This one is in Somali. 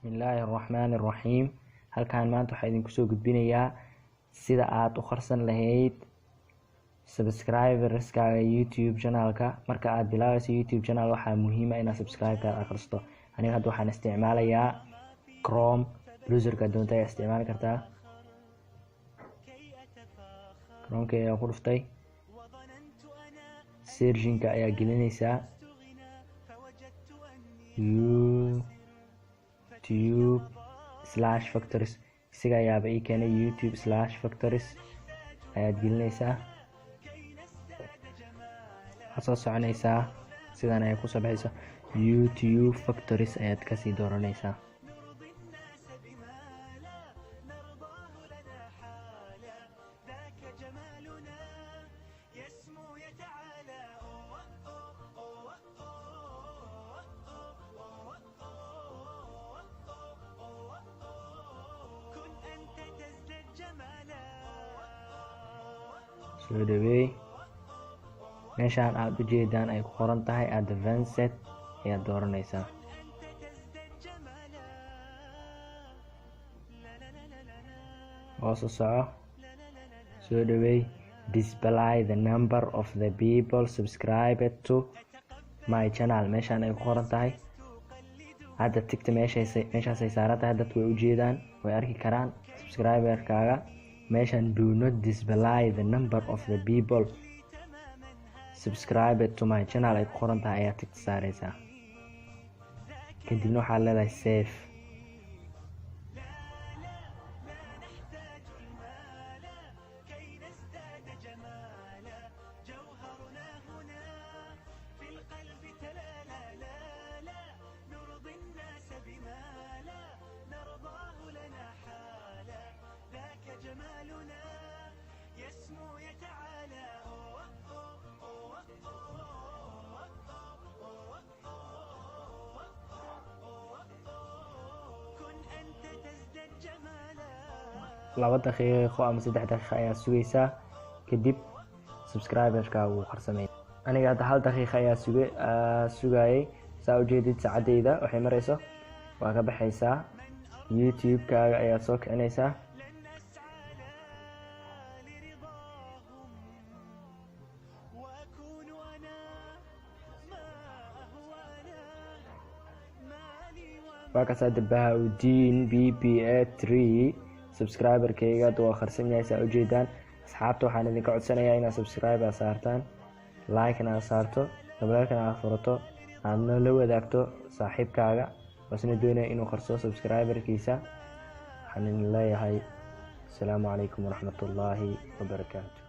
Bismillaahi Raxmaani Raxiim. Halkan maanta waxaa idinku soo gudbinayaa sida aad u qarsan lahayd subscriberskaaga YouTube channelka. Marka aad bilaabayso YouTube channel, waxaa muhiim ah inaad subscribe-kaada akhristo. Aniga hadda waxaan isticmaalayaa Chrome browserka, doonta ayaa isticmaali kartaa. Chromeka ayaa ku dhuftay, searchinka ayaa gelinaysaa YouTube/factories. Isaga ayaaba ii keenay. YouTube/factories ayaad gelinaysaa, waxaad soo soconaysaa, sidan ayaa kusoo baxaysa. YouTube Factories ayaad kasii dooranaysaa. Soo dhaweey, meeshaan aad ujeedaan ay ku qoran tahay advanced ayaad dooranaysaa. Hoos u soco, soo dhaweey, display the number of the people subscribed to my channel meeshaan ay ku qoran tahay. Hadda tickta meeshaasay saaran tahay, dadku way ujeedaan, way arki karaan subscriberkaaga. Meeshan do not display the number of the people subscribed to my channel ay ku qoran tahay ayaa tickta saareysaa. Kadibna waxaad leedahay save. 2 daqiiqo ama 3 daqiiqo ayaa sugaysaa, kadib subscriberka wuu qarsamay. Aniga hadda 1 daqiiqa ayaa sugayay. Saa ujeedid, saacadeyda waxay mareyso. Waa ka baxaysaa, YouTube-kaaga ayaad soo kicinaysaa. Waa kasaa, Bahauddin BBA 3 subscriberkayga hadda waa qarsan yahay, saa ujeedaan. Asxaabta, waxaan idinka codsanayaa inaad subscribe aad saartaan, like-na aad saarto, gambaleelkana aad furato, aadna la wadaagto saaxiibkaaga oo isna doonaya inuu qarsado subscriberkiisa. Waxaan idin leeyahay asalaamu calaykum waraxmatullaahi wabarakaatu.